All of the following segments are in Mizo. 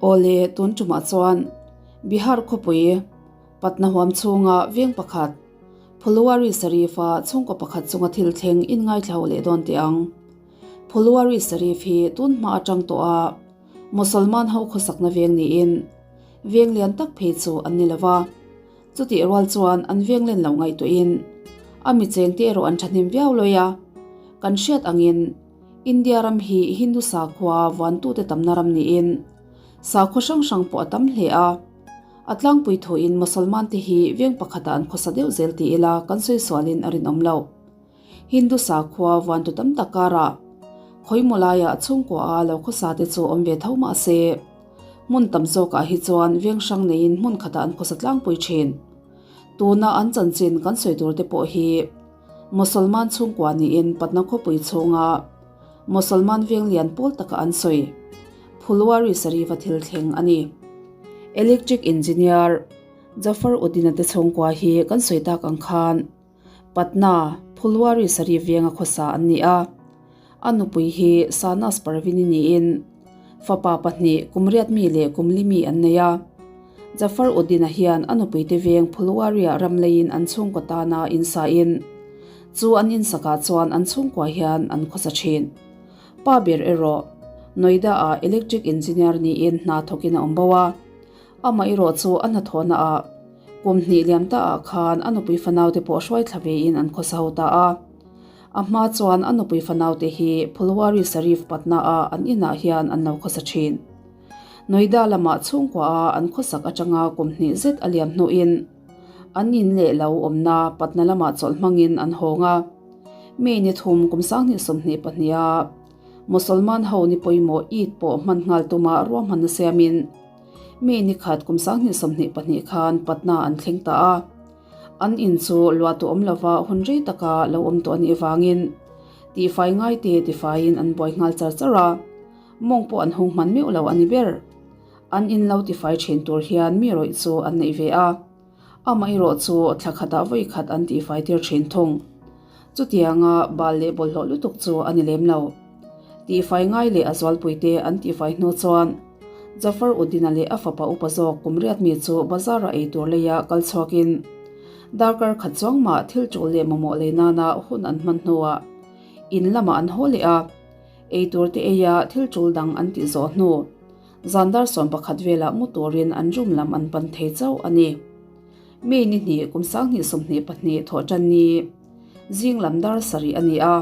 Awle, tun tumah chuan Bihar khawpui Patna huam chhunga veng pakhat Phulwari Sharif-a chhungkaw pakhat chunga thil thleng inngaithla ho leh dawn teh ang. Phulwari Sharif hi tun hma atang tawh a Mosolman ho khawsakna veng niin veng lian tak phei chu an ni lo va. Chutih rual chuan an veng len lo ngaihtuahin a mi chengte erawh an thahnem viau lawi a. Kan hriat angin India ram hi Hindu sakhua vuantute tamna ram niin sakhua hrang hrang pawh a tam hle a. A tlangpui thuin Mosolman te hi veng pakhatah an khawsa deuh zel ti ila kan sawi sualin a rinawm loh. Hindu sakhua vuantu tam tak karah khawimaw laiah chhungkua a lo khawsa te chu awm ve tho mah se, hmun tam zawkah hi chuan veng hrang neiin hmun khatah an khawsa tlangpui thin. Tuna an chanchin kan sawi tur te pawh hi Mosolman chhungkua niin Patna khawpui chhunga Mosolman veng lian pawl taka an sawi Phulwari Sharif-a thil thleng a ni. Electric Engineer Jafar Uddin-a te chhungkua hi kan sawi tak ang khan Patna, Phulwari Sharif venga khawsa an ni a. A nupui hi Sanas Parvini niin fapa pahnih kum riat mi leh kum li mi an nei a. Jafar Uddin-a hian a nupuite veng Phulwari-ah ram leiin an chhungkaw tana insain chu an insakah chuan an chhungkua hian an khawsa thin. Pa ber erawh Noida-ah electric engineer niin hna thawkin a awm bo a. Amah erawh chu a hnathawhnaah kum hnih liam taah khan a nupui fanaute pawh hruai thla vein an khawsa ho ta a. A hma chuan a nupui fanaute hi Phulwari Sharif Patna-a an inah hian an lo khawsa thin. Noida lamah chhungkuaha an khawsak atanga kum hnih zet a liam hnuin an in leh lo awmna Patna lamah chawlh hmangin an hawng a. May ni thum kum 2022 a Mosolman ho ni pawimawh Eid pawh hman nghal tuma ruahmanna siamin May ni khat kum 2022 khan Patna an thleng ta a. An in chu luah tu awm lova hun rei taka lo awm tawh a nih avangin tihfai ngaite tifaiin an buai nghal char char a, mawng pawh an hung hman meuh lo a ni ber. An in lo tifai thin tur hian mi rawih chu an neih ve a, amaherawh chu thla khatah vawi khat an tihfai tir thin thung. Chutianga bal leh bawlhhlawh lutuk chu a ni lem lo. Tihfai ngai leh a zualpuite an tihfai hnu chuan Jafar Uddin-a leh a fapa upa zawk kum riat mi chu bazar-ah ei tur leia kal chhuakin darkar khat chuang mah thil tul leh mamawh lei nana hun an hman hnuah in lamah an haw leh a, ei tur te eia thil tul dang an tih zawh hnu zan dar 11 velah mu turin an room lam an pan thei chauh a ni. May ni hnih kum 2022 thawh tan ni zing lam dar sarih a ni a,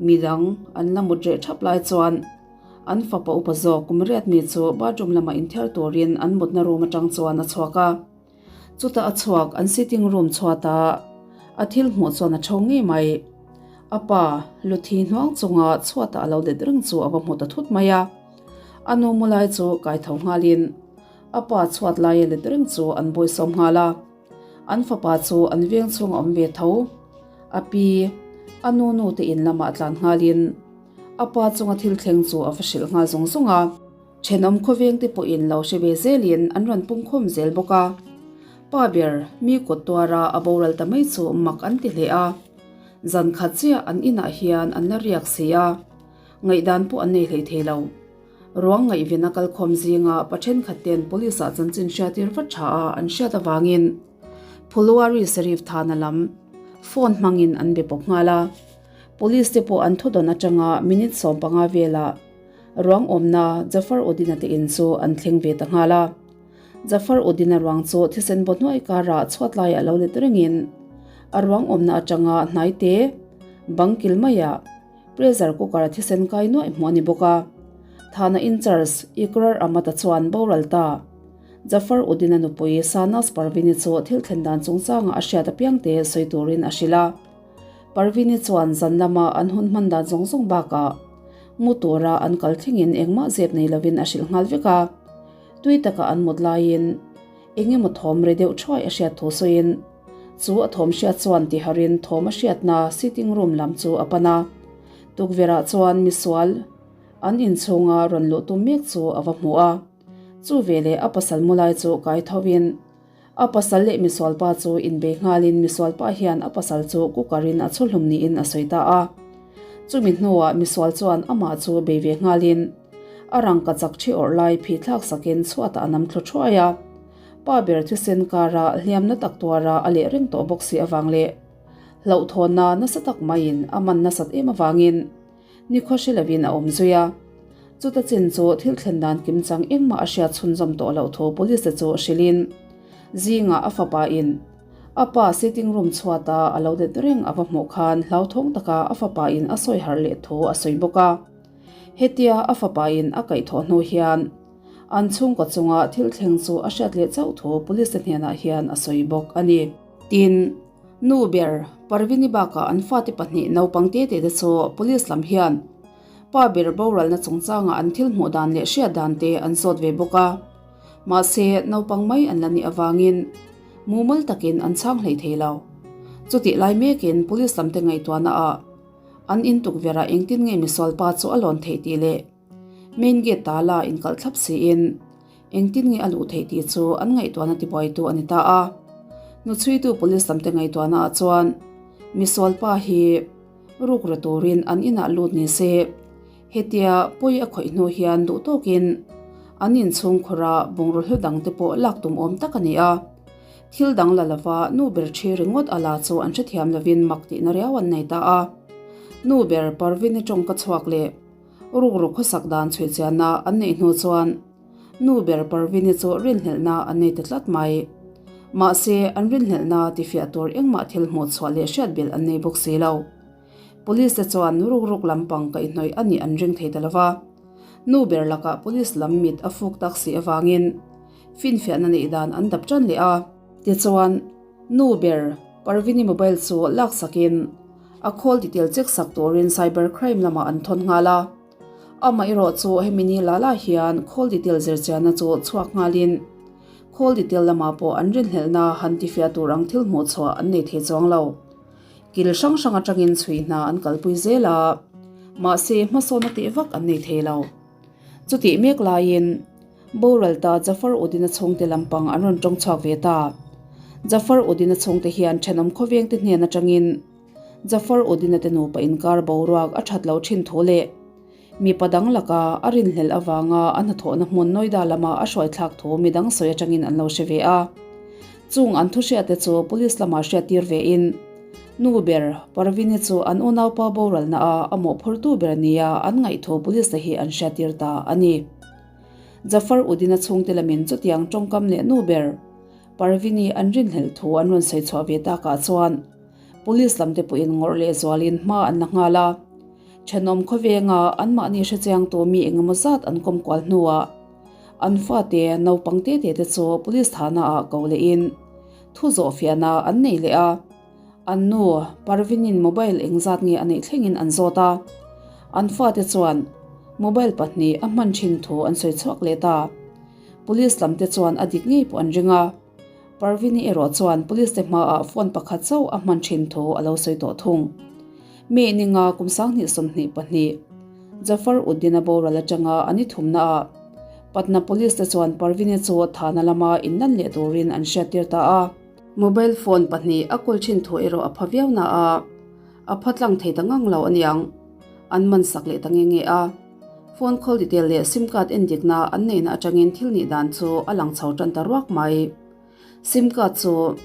midang an la mut reh thap lai chuan An fapa upa zawk kum riat mi chu bathroom lamah inthiar turin an mutna room atang chuan a chhuak a. Chutah a chhuak an sitting room chhuata a thil hmuh chuan a tho ngei mai. A pa luthi hnuang chunga chhuatah a lo let reng chu a va hmu ta thut mai a. A nu mu lai chu kai tho nghalin a pa chhuat laia let reng chu an bawisawm nghal a. An fapa chu an veng chhunga awm ve tho. A pi, a nu nu te in lamah tlan nghalin A pa chunga thil thleng chu a va hrilh nghal zawng zawng a. Thenawm khawveng te pawhin lo hre ve zelin an rawn pungkhawm zel bawk a. Pa ber, mi kut tuara a boral ta mai chu mak an ti hle a. Zan khat chiah an inah hian an la riak si a, ngaihdan pawh an nei hlei thei lo. Ruang ngaihven a kalkhawm zinga pa thenkhat ten police ah chanchin hriatir vat tha a an hriat avangin Phulwari Sharif Thana lam phone hmangin an be pawp nghal a. Police te pawh an thudawn atanga minute 15 velah ruang awmna Jafar Uddin-a te in chu an thleng ve ta nghal a. Jafar Uddin-a ruang chu thisen baw hnuai karah chhuat laiah lo let rengin a ruang awmna atanga hnai te bang kil maiah pressure cooker-a thisen kai nuaih hmuh a ni bawk a. Thana in-charge Ikrar Ahmad-a chuan boral ta. Jafar Uddin-a nupui Sanaz Parveen-i chu thil thlen dan chungchangah a hriat apiangte sawi turin a hrilh a. Parveen-i chuan zan lama an hun hman dan zawng zawng bakah mu tura an kal thlengin engmah zep nei lovin a hrilh nghal vek a. Tui taka an mut laiin eng emaw thawm ri deuh thuai a hriat thu sawiin chu a thawm hriat chuan tiharin thawm a hriatna sitting room lam chu a pan a. Tukverhah chuan misual an inchhunga rawn luh tum mek chu a va hmu a. Chu veleh a pasal mu lai chu kai thovin A pasal leh misualpa chu inbei nghalin misualpa hian a pasal chu cooker-in a chhu hlum niin a sawi ta a. Chumi hnuah misual chuan amah chu bei ve nghalin A rangkachak ṭhi awrh lai phih thlak sakin chhuatah a nam thlu ṭhuai a. Pa ber thisen kara hliamna tak tuara a leh reng tawh bawk si avang leh hlauhthawnna nasa tak maiin a man nasat em avangin nikhaw hre lovin a awm zui a. Chuta chin chu thil thlen dan kimchang engmah a hriat chhunzawm tawh loh thu police te chu hrilhin zingah a fapa in a pa sitting room chhuata a lo let reng a va hmuh khan hlauthawng taka a fapa in a sawi harh leh thu a sawi bawk a. Hetia a fapa in a kaihthawh hnu hian An chhungkaw chunga thil thleng chu a hriat leh chauh thu police te hnenah hian a sawi bawk a ni. Tin, nu ber Parvini bakah an fate pahnih naupang te te te chu police lam hian pa ber boralna chungchanga an thil hmuh dan leh hriat dan te an zawt ve bawk a. Mahse, naupang mai an la nih avangin mumal takin an chhang hlei thei lo. Chutih lai mekin police lam te ngaihtuahna ah an in tukverh ah engtin nge misualpa chu a lawn theih tih leh Main gate tala inkalh thlap siin engtin nge a luh theih tih chu an ngaihtuahna tibuaitu a ni ta a. Hnuchhuitu police lamte ngaihtuahna ah chuan misualpa hi ruk ra turin an inah lut ni se, hetia pawi a khawih hnu hian duh tawkin an inchhungkhura bungraw hlu dangte pawh lak tum awm tak a ni a. Thil dang la lova nu ber ṭhi ringawt a la chu an hrethiam lovin mak tihna riau an nei ta a. Nu ber Parvini tawngka chhuak leh. Rukru khawsak dan chhui chianna an neih hnu chuan nu ber Parvini chu rinhlelhna an nei ta tlat mai. Mahse, an rinhlelhna tifiah tur engmah thil hmuh chhuah leh hriat belh an nei bawk si lo. Police te chuan rukruk lampang kaihhnawih a nih an ring thei ta lo va. Nu ber lakah police lam mit a fuk tak si avangin finfiahna neih dan an dap tan leh a. Tichuan, nu ber Parvini mobile chu laksakin a khawl detail check sak turin cyber crime lamah an thawn nghal a. Amaherawh chu hemi ni la la hian khawl detail zirchianna chu chhuak nghalin khawl detail lamah pawh an rinhlelhna han tifiah tur ang thil hmuh chhuah an nei thei chuang lo. Kil hrang hrang atangin chhui hna an kalpui zel a, mahse hmasawn a teh vak an nei thei lo. Chutih mek laiin Boral ta Jafar Uddin-a chhungte lampang an rawn tawng chhuak ve ta. Jafar Uddin-a chhungte hian thenawm khawvengte hnen atangin Jafar Uddin-a te nupa inkar boruak a that loh thin thu leh mipa dang laka a rinhlelh avanga a hnathawhna hmun Noida lama a hruaithlak thu midang sawi atangin an lo hre ve a. Chung an thuhriatte chu police lamah hriattir vein nu ber Parvini chu an unaupa boralna a a mawhphurtu ber nia an ngaih thu police te hi an hriattir ta a ni. Jafar Uddin-a chhungte lamin chutiang tawngkam leh nu ber Parvini an rinhlelh thu an rawn sawi chhuah ve takah chuan Police lamte pawhin ngawrh leh zualin hma an la nghal a. Thenawm khawvenga anmahni hrechiangtu mi engemaw zat an kawm kual hnuah an fate naupang te te te chu Police thahna ah ko lehin thu zawh fiahna an nei leh a. An nu Parvinin mobile engzat nge a neih thlengin an zawt a, an fate chuan mobile pahnih a hman thin thu an sawi chhuak leh ta. Police lamte chuan a dik ngei pawh an ring a, Parvini erawh chuan police te hmaah phone pakhat chauh a hman thin thu a lo sawi tawh thung. May ninga kum 2022, Jafar Uddin-a boral atanga a ni thumnaah Patna Police te chuan Parvini chu thana lama inlan leh turin an hriattir ta a. Mobile phone pahnih a kawl thin thu erawh a pha viau na a, a pha tlang thei ta ngang lo aniang. An man sak leh ta nge nge a. Phone call detail leh sim card en dikna an neihna atangin thil nih dan chu a lang chho tan ta ruak mai. Sim card chu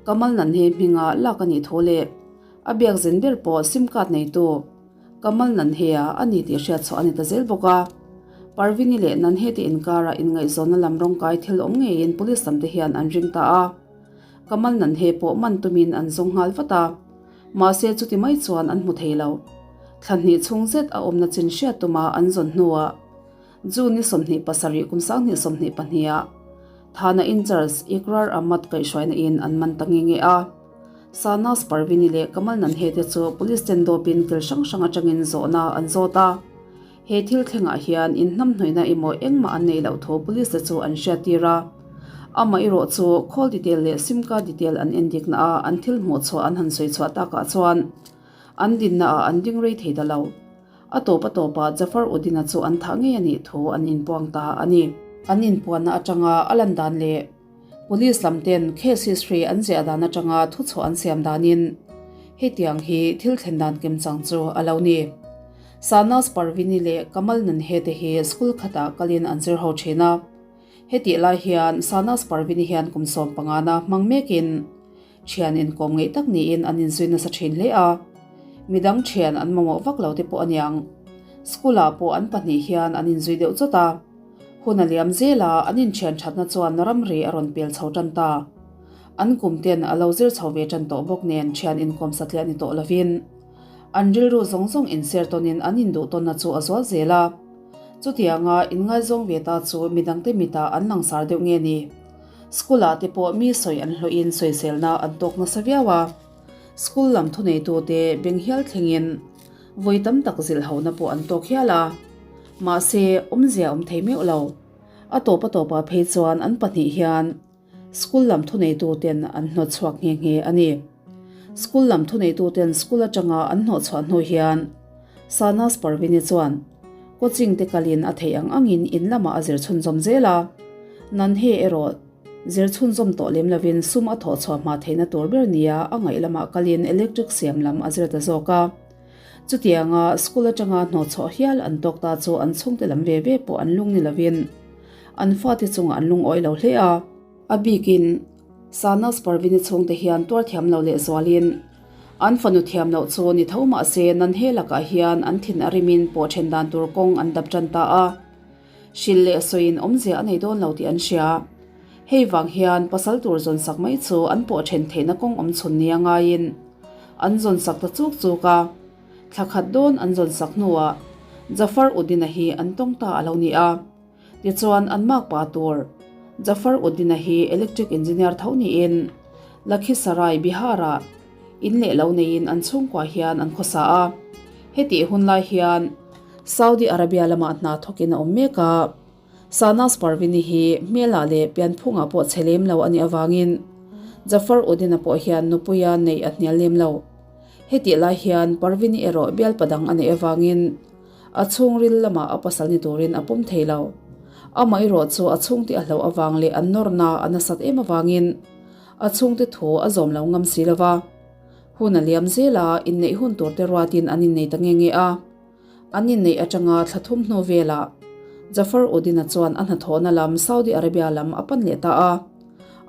Kamal Nanhe hminga lak a nih thu leh a biak zin ber pawh sim card neitu Kamal Nanhe-a a ni tih hriat chhuah a ni ta zel bawk a. Parvini leh Nanhe te inkara inngaihzawnna lam rawngkai thil awm ngeiin police lamte hian an ring ta a. Kamal Nanhe pawh man tumin an zawng nghal vat a. Mahse chuti mai chuan an hmu thei lo. Thla hnih chhung zet a awmna chin hriat tuma an zawn hnuah June ni 27 kum 2022 ah Thana in-charge Ikrar Ahmad kaihhruaina in an man ta nge nge a. Sanaz Parvini leh Kamal Nanhe te chu police ten dawpin kil hrang hrang atangin zawhna an zawt a. He thil thlengah hian inhnamhnawihna emaw engmah an neih loh thu police te chu an hriattir a. Amah erawh chu call detail leh sim card detail an endikna a an thil hmuh chhuah an han sawi chhuah takah chuan an dinna ah an ding rei thei ta lo. A tawp a tawpah Jafar Uddin-a chu an thah ngei a nih thu an inpuang ta a ni. An inpuanna atanga a lan dan leh Police lam ten case history an ziah dan atanga thuchhuah an siam danin hetiang hi thil thlen dan kimchang chu a lo ni. Sanaz Parvini leh Kamal Nanhe te hi school khatah kalin an zir ho thin a. Hetih lai hian Sanaz Parvini hian kum sawmpangana hmang mekin thian inkawm ngeih tak niin an inzui nasa thin hle a. Midang thian an mamawh vak lo te pawh a niang. School ah pawh an pahnih hian an inzui deuh chawt a. Hun a liam zel a, an inthian thatna chuan ramri a rawn pel chho tan ta. An kum ten a lo zir chho ve tan tawh bawk nen thian inkawm satliah ni tawh lovin an rilru zawng zawng inser tawnin an induh tawnna chu a zual zel a. Chutianga inngaizawng ve ta chu midangte mitah an langsar deuh nge ni? School ah te pawh mi sawi an hlawhin sawiselna an tawk nasa viau a. School lam thuneitute beng hial thlengin vawi tam tak zilhhona pawh an tawk hial a. Mahse, awmzia awm thei meuh lo. A tawp a tawpah phei chuan an pahnih hian school lam thuneituten an hnawt chhuak nghe nghe a ni. School lam thuneituten school atanga an hnawh chhuah hnu hian Sanaz Parvini chuan coaching te kalin a theih ang angin in lamah a zir chhunzawm zel a. Nanhe erawh zir chhunzawm tawh lem lovin sum a thawh chhuah hma theihna tur ber nia a ngaih lamah kalin electric siam lam a zir ta zawk a. Chutianga school atanga hnawh chhuah hial an tawk ta chu an chhungte lam ve ve pawh an lung ni lovin an fate chungah an lungawi lo hle a. A bikin Sanaz Parvini chhungte hian tuar thiam lo leh zualin an fanu thiam loh chu ni tho mah se Nanhe lakah hian an thin a rimin pawh then dan tur kawng an dap tan ta a. Hrilh leh sawiin awmzia a nei dawn lo tih an hria. Hei vang hian pasal tur zawn sak mai chu an pawh then theihna kawng awm chhun nia ngaiin an zawn sak ta chuk chuk a. Thla khat dawn an zawn sak hnuah Jafar Uddin-a hi an tawng ta a lo ni a. Tichuan an makpa tur Jafar Uddin-a hi electric engineer tho niin Lakhisarai, Bihar-ah in leh lo neiin an chhungkua hian an khawsa a. Hetih hun lai hian Saudi Arabia lamah hna thawkin a awm mek a. Sanaz Parvini hi hmelah leh pianphungah pawh chhe lem lo a nih avangin Jafar Uddin-a pawh hian nupuia neih a hnial lem lo. Hetih lai hian Parvini erawh bialpa dang a neih avangin a chhungril lamah a pasal ni turin a pawm thei lo. Amah erawh chu a chhungte a hlauh avang leh an nawrna a nasat em avangin a chhungte thu a zawm lo ngam si lo va. Hun a liam zel a, inneih hun tur te ruatin an innei ta nge nge a. An inneih atanga thla thum hnu velah Jafar Uddin-a chuan a hnathawhna lam Saudi Arabia lam a pan leh ta a.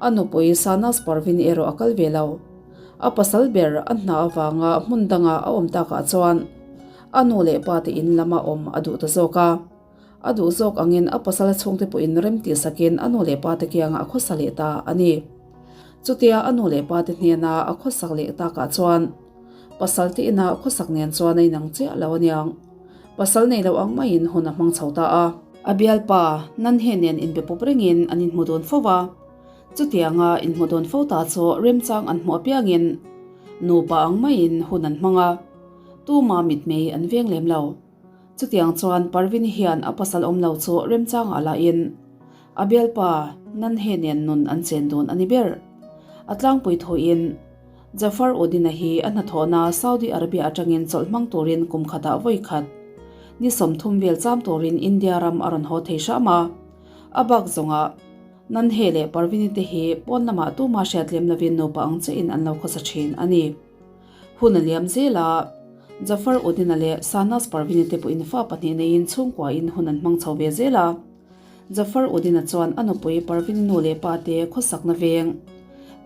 A nupui Sanaz Parveen erawh a kal ve lo. A pasal ber a hna avanga hmun danga a awm takah chuan a nu leh pa te in lama awm a duh ta zawk a. A duh zawk angin a pasal chhungte pawhin rem tih sakin a nu leh pa te kiangah a khawsa leh ta a ni. Chutia a nu leh pa te hnena a khawsak leh takah chuan pasal te ina khawsak nen chuan a inang chiah lo aniang. Pasal nei lo ang maiin hun a hmang chho ta a. A bialpa Nanhe nen inbe pawp rengin an inhmu dawn fo va. Chutianga inhmu dawn fo ta chu remchang an hmuh apiangin nupa ang maiin hun an hmang a, tuma mitmei an veng lem lo. Chutiang chuan Parvini hian a pasal awm lo chu remchangah lahin a bialpa Nanhe nen nun an chen dun a ni ber. A tlangpui thuin Jafar Uddin-a hi a hnathawhna Saudi Arabia atangin chawlh hmang turin kum khatah vawi khat ni 30 vel cham turin India ram a rawn haw thei hram a. A bak zawngah Nanhe leh Parvini te hi pawn lamah tuma hriat lem lovin nupa ang chiahin an lo khawsa thin a ni. Hun a liam zel a, Jafar Uddin-a leh Sanaz Parvini te pawhin fa pahnih neiin chhungkuain hun an hmang chho ve zel a. Jafar Uddin-a chuan a nupui Parvini nu leh pa te khawsakna veng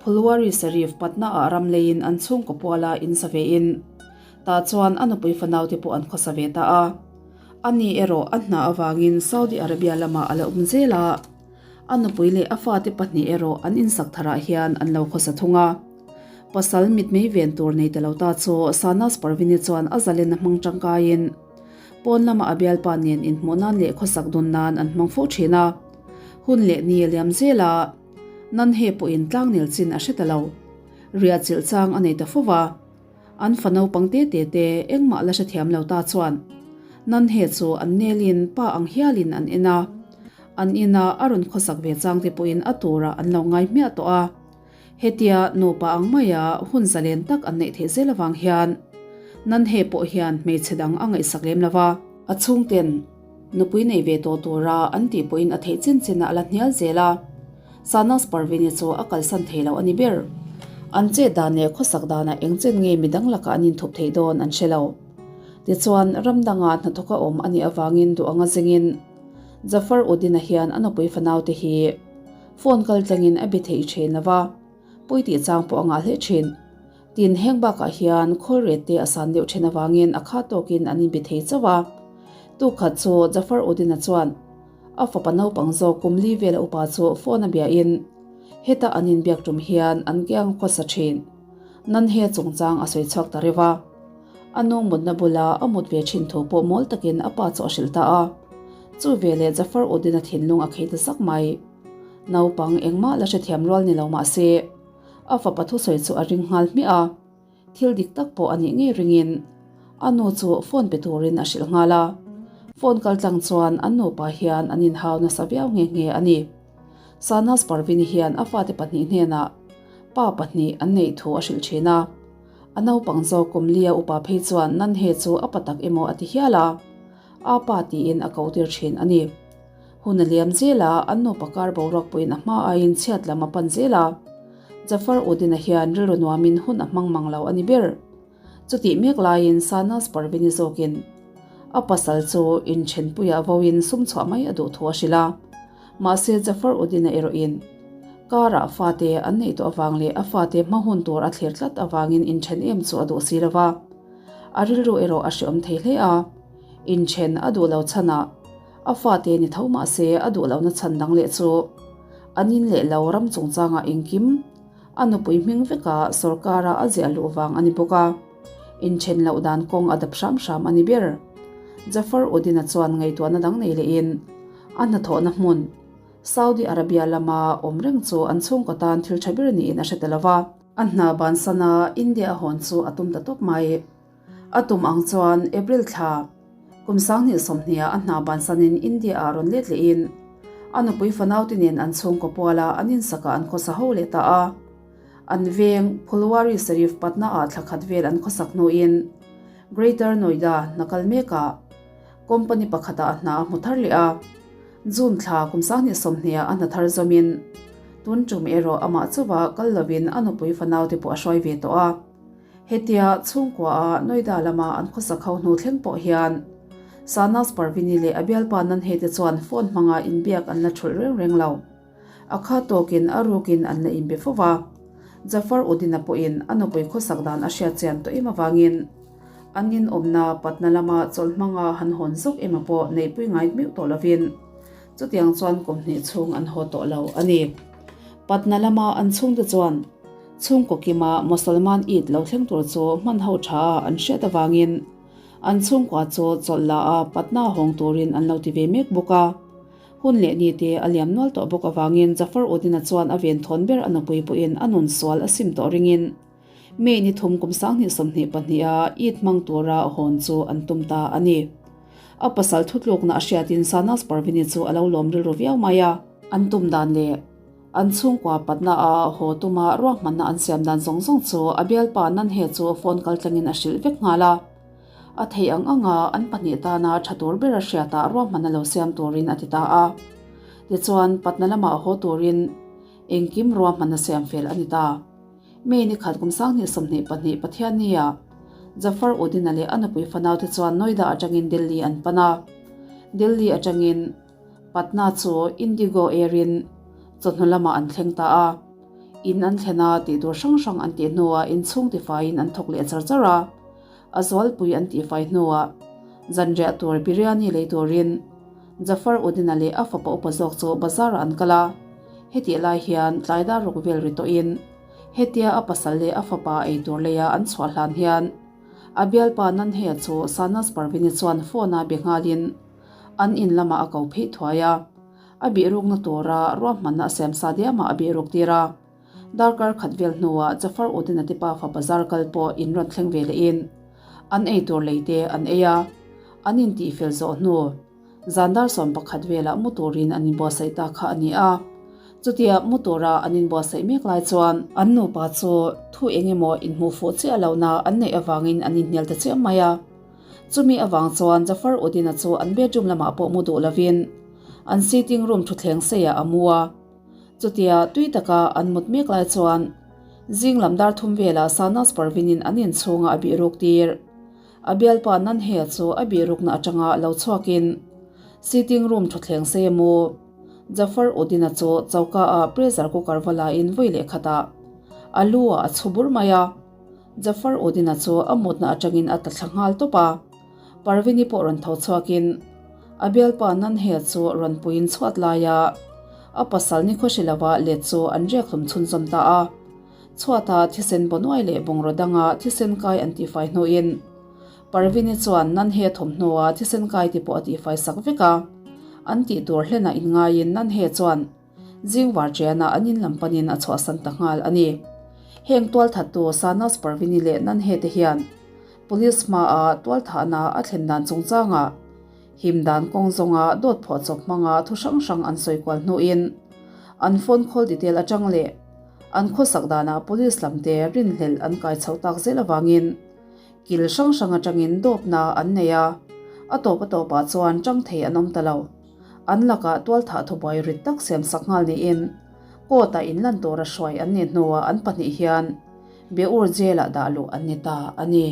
Phulwari Sharif Patna-ah ram leiin an chhungkaw puala in sa vein tah chuan a nupui fanau te pawh an khawsa ve ta a. Ani erawh a hna avangin Saudi Arabia lamah a la awm zel a, a nupui leh a fate pahnih erawh an insak tharah hian an lo khawsa thung a. Pasal mitmei ven tur nei ta lo ta chu Sanaz Parvini chuan a zalenna hmang tangkaiin pawn lama a bialpa nen inhmuh nan leh khawsak dun nan an hmang fo thin a. Hun leh ni a liam zel a, Nanhe pawhin tlangnel chin a hre ta lo. Riah chilh chang a nei ta fo va. An fa naupang te te te engmah la hrethiam lo ta chuan Nanhe chu an nelin pa ang hialin an en a. An ina a rawn khawsak ve chang te pawhin a turah an lo ngai hmiah tawh a. Hetia nupa ang maia hun zalen tak an neih theih zel avang hian Nanhe pawh hian hmeichhe dang a ngaihsak lem lo va. A chhungten nupui nei ve tawh tura an tih pawhin a theih chin chinah a la hnial zel a. Sanaz Parveen-i chu a kalsan thei lo a ni ber. An chet dan leh khawsak danah eng chen nge midang lakah an inthup theih dawn an hre lo. Tichuan, ram dangah hnathawka awm a nih avangin duh anga zingin Zafar Uddin-a hian a nupui fanaute hi phone kal tlangin a be thei thin lo va, pawi tih chang pawh a ngah hle thin. Tin, heng bakah hian khawl ret te a san deuh thin avangin a kha tawkin an inbe thei chauh a. Tuk khat chu Zafar Uddin-a chuan a fapa naupang zawk kum li vela upa chu phone a biahin heta an inbiak tum hian an kiang khawsa thin. Nanhe chungchang a sawi chhuak ta reuh a. A nu mutna bula a mut ve thin thu pawh mawl takin a pa chu a hrilh ta a. Chu veleh Zafar Uddin-a thinlung a khei ta zak mai. Naupang engmah la hrethiam rual ni lo mah se, a fapa thusawi chu a ring nghal hmiah a. Thil dik tak pawh a nih ngei ringin a nu chu phone pe turin a hrilh nghal a. Phone kal tlang chuan an nupa hian an inhau nasa viau nghe nghe a ni. Sanaz Parvini hian a fate pahnih hnenah pa pahnih an neih thu a hrilh thin a. A naupang zawk kum lia upa phei chuan Nanhe chu a pa tak emaw a ti hial a, a pa tiin a ko tir thin a ni. Hun a liam zel a, an nupa kar boruak pawhin a hma aiin chhiat lam a pan zel a. Jafar Uddin-a hian rilru nuamin hun a hmang mang lo a ni ber. Chutih mek laiin Sanaz Parvini zawkin a pasal chu inthenpuiah voin sum chhuah mai a duh thu a hrilh a. Mahse Jafar Uddin-a erawhin karah fate an neih tawh avang leh a fate hma hun tur a thlir tlat avangin inthen em chu a duh si lo va. A rilru erawh a hreawm thei hle a. Inthen a duh lo chhanah a fate ni tho mahse a duh lohna chhan dang leh chu an in leh lo ram chungchangah engkim a nupui hming veka sorkara a ziah luh vang a ni bawk a, inthen loh dan kawng a dap hram hram a ni ber. Jafar Uddin-a chuan ngaihtuahna dang nei lehin a hnathawhna hmun Saudi Arabia lama awm reng chu an chhungkaw tan thil tha ber niin a hre ta lo va. A hna bansana India a hawn chu a tum ta tawp mai. A tum ang chuan April thla kum 2020 ah a hna bansanin India ah rawn let lehin a nupui fanaute nen an chhungkaw puala an insakah an khawsa ho leh ta a. An veng Phulwari Sharif Patna ah thla khat vel an khawsak hnuin Greater Noida hna kal mekah company pakhatah a hna a hmu thar leh a. June thla kum 2020 ah a hna thar zawmin tun tum erawh amah chauha kal lovin a nupui fanaute pawh a hruai ve tawh a. Hetia chhungkua a Noida lama an khawsak ho hnu thleng pawh hian Sanaz Parvini leh a bialpa Nanhe te chuan phone hmanga inbiak an la thulh reng reng lo. A kha tawkin a rukin an la inbe fo va. Jafar Uddin-a pawhin a nupui khawsak dan a hriat chian tawh em avangin an inawmna Patna lama chawlh hmanga han hawn zawk emaw pawh neihpui ngai meuh tawh lovin chutiang chuan kum hnih chhung an haw tawh lo a ni. Patna lama an chhungte chuan Chhungkaw kima Mosolman Eid lo thleng tur chu hman ho tha a an hriat avangin an chhungkua chu chawlh la a Patna hawng turin an lo ti ve mek bawk a. Hun leh ni te a liam nual tawh bawk avangin Jafar Uddin-a chuan a venthawn ber a nupui pawhin a nun sual a sim tawh ringin May ni thum kum 2022 a Eid hmang tura hawn chu an tum ta a ni. A pasal thutlukna a hriatin Sanaz Parveen-i chu a lo lawm rilru viau mai a. An tum dan leh An chhungkua patna a haw tuma ruahmanna an siam dan zawng zawng chu a bialpa Nanhe chu phone kal tlangin a hrilh vek nghal a. A theih ang anga an pahnih tana tha tur ber a hriatah ruahmanna lo siam turin a ti ta a. Tichuan, patna lamah haw turin engkim ruahmanna siam fel a ni ta. May ni khat kum 2022 Pathiannia Jafar Uddin-a leh a nupui fanaute chuan Noida atangin Delhi an pan a. Delhi atangin. Patna chu Indigo Air-in chawhnu lamah an thleng ta a, in an thlen a, tih tur hrang hrang an tih hnuah inchhung tifaiin an thawk leh char char a, a zualpui an tihfai hnuah zanriah tur biryani lei turin Jafar Uddin-a leh a fapa upa zawk chu bazar-ah an kal a, hetih lai hian tlai dar ruk vel ri tawhin hetia a pasal leh a fapa ei tur leia an chhuah hlan hian a bialpa Nanhe-a chu Sanaz Parveen-i chuan phone-a be nghalin An in lamah a ko phei thuai a, a bihrukna tura ruahmanna a siam sa diamah a bihruk tir a. Darkar khat vel hnuah Jafar Uddin-a te pafa bazar kal pawh in rawn thleng ve lehin an ei tur lei te an ei a, an intihfel zawh hnu zan dar 11 velah mu turin an inbuatsaih ta kha a ni a. Chutia mu tura an inbuatsaih mek lai chuan an nupa chu thu eng emaw inhmuh fuh chiah lohna an neih avangin an inhnial ta chiam mai a. Chumi avang chuan Jafar Uddin-a chu an bedroom lamah pawh mu duh lovin an sitting room thutthleng seiah a mu a. Chutia tui taka an mut mek lai chuan zing lam dar thum velah Sanaz Parveen-in an inchhungah a bihruk tir. A bialpa Nanhe chu a bihrukna atanga lo chhuakin sitting room thutthleng sei a mu. Jafar Uddin-a chu choka ah pressure cooker va lain vawi leh khatah a lu ah a chhu bur mai a. Jafar Uddin-a chu a mutna atangin a tla thla nghal tawp a. Parvini pawh rawn tho chhuakin a bialpa Nanhe chu rawn puiin chhuat laia a pasal ni khawhri lova let chu an riak hlum chhunzawm ta a. Chhuata thisen bawnuai leh bungraw danga thisen kai an tihfai hnuin Parvini chuan Nanhe thawmhnawa thisen kai te pawh a tihfai sak vek a. An tih tur hlenah inngaiin Nanhe chuan Zingvar ṭianah an in lam panin a chhuahsan ta nghal a ni. Heng tualthattu Sanas Parvini leh Nanhe te hian Police hmaah tualthahna a thlen dan chungchangah him dan kawng zawnga dawt phuahchawp hmanga thu hrang hrang an sawi kual hnuin an phone call detail atang leh an khawsak danah police lamte rinhlelh an kai chho tak zel avangin kil hrang hrang atangin dawpna an nei a, a tawp a tawpah chuan tang thei an awm ta lo. An lakah tualthah thubuai rit tak siamsak nghal niin court-ah inlan tura hruai an nih hnuah an pahnih hian Beur jail-ah dah luh an ni ta a ni.